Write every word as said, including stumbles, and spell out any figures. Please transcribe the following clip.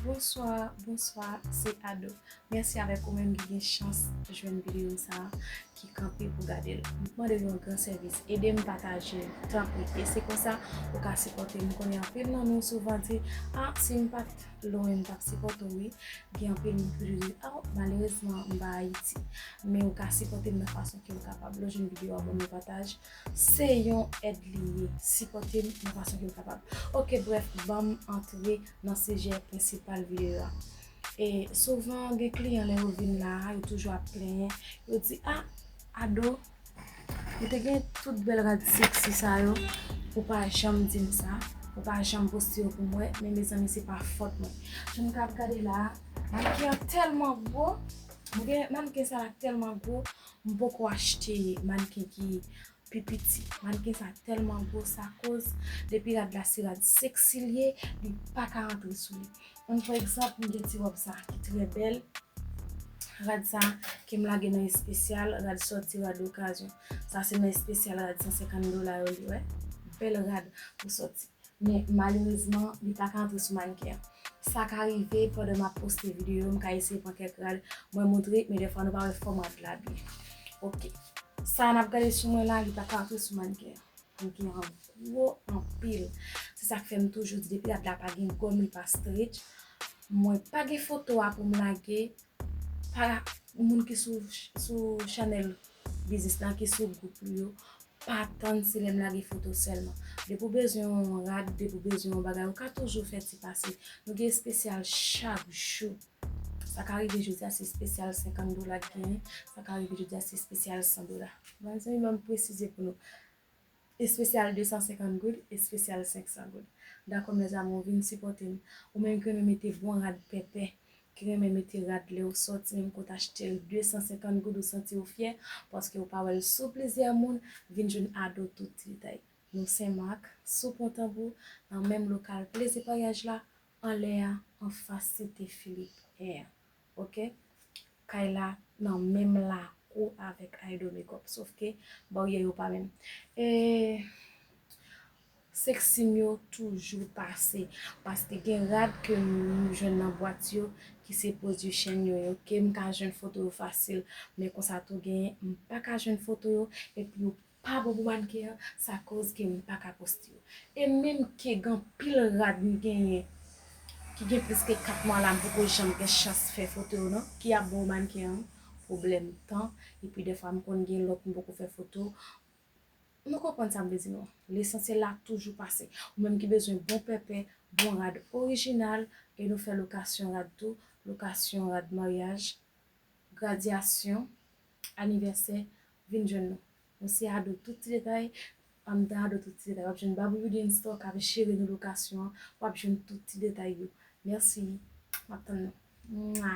Bonswa, bonswa, se Ado. Mèsi avèk ou menm ki gen chans jwenn videyo sa a, ki kanpe pou gade l. M ap mande w yon gran sèvis, ede m pataje l, tanpri. E se konsa ou ka sipòte m. M konnen anpil nan nou souvan di, ah, si m pa t lwen, m t ap sipòte w, wi. Gen anpil moun ki toujou di, ah, malerezman, m pa Ayiti. Men ou ka sipòte m nan fason ke w kapab. Lè w jwenn videyo a, ban m yon pataj. Se yon èd li ye. Sipòte m nan fason ke w kapab. Ok, brèf, ban m antre nan sijè prensipal videyo a. E souvan, gen kliyan lè yo vin la a, yo toujou ap plenyen. Yo di, ah, Ado, ou te gen tout bèl rad seksi sa yo, ou pa janm di m sa, ou pa janm poste yo pou m wè, men mezanmi, se pa fòt mwen. Jan m k ap gade la a, mannken an tèlman gwo, m gen mannken sa la tèlman gwo, m poko achte mannken ki pi piti. Mannken sa tèlman gwo, sa koz depi rad la se rad seksi l ye, li pa ka rantre sou li. Ann pran egzanp, m gen ti wòb sa ki trè bèl. Rad sa ke m lage nan espesyal, rad sòti, rad okazyon. Sa se nan espesyal rad san senkant dola yo li, wè. Bèl rad pou sòti. Men malerezman, li pa ka antre sou mannken an. Sa ka rive pandan m ap poste videyo, m ka eseye pran kèk rad, mwen montre, men dèfwa nou pa wè fòm rad la byen. Ok. Sa n ap gade sou mwen la, li pa ka antre sou mannken an. Mannken an gwo anpil. Se sa k fè m toujou di depi rad la pa gen gòm, li pa stretch. Mwen pa gen foto a pou m lage. Pa moun ki sou, sou chanèl biznis la, ki sou gwoup li yo, pa tann se lè m lage foto sèlman. Depi w bezwen yon rad, depi w bezwen yon bagay, ou ka toujou fè ti pase. Nou gen espesyal chak jou. Sa ka rive jodi a se espesyal senkant dola k genyen. Sa ka rive jodi a se espesyal san dola. Mezanmi, ban m presize pou nou. Espesyal de san senkant goud, espesyal senk san goud. Dakò, mes amours, vin sipòte m. Ou menm ki renmen mete bon rad pèpè, ki renmen mete rad lè w sòti, menm ke w t achte l de san senkant goud, ou santi w fyè, paske w pa wè l sou plizyè moun, vin jwenn Ado tout ti detay. Nou Sen Mak, sou Pon Tanbou, nan menm lokal Plezi Paryaj la, anlè a, anfas Site Filip Air. Ok? Kay la nan menm lakou avèk Ado Makeup, sof ke baryè yo pa menm. E seksi m yo toujou pase, paske gen rad ke m jwenn nan bwat yo ki se Production yo, yo, ke m ka jwenn foto yo fasil, men konsa tou genyen m pa ka jwenn foto yo, epi yo pa bon pou mannken an, sa koz ke m pa ka poste yo. E menm ke gen anpil rad m genyen, ki gen plis ke kat mwa la, m poko janm gen chans fè foto yo non, ki ap bon pou mannken an, pwoblèm tan, epi dèfwa m konn gen lòt m poko fè foto. Nou konprann sa m vle di non. Lesansyèl la toujou pase. Ou menm ki bezwen bon pèpè, bon rad orijinal, e nou fè lokasyon rad tou, lokasyon rad maryaj, gradyasyon, anivèsè, vin jwenn nou. Nou se Ado tout ti detay, anndan Ado tout ti detay. W ap jwenn Babou Beauty and Store k ap jere nou lokasyon an, w ap jwenn tout ti detay yo. Mèsi, m ap tann nou. Mwa!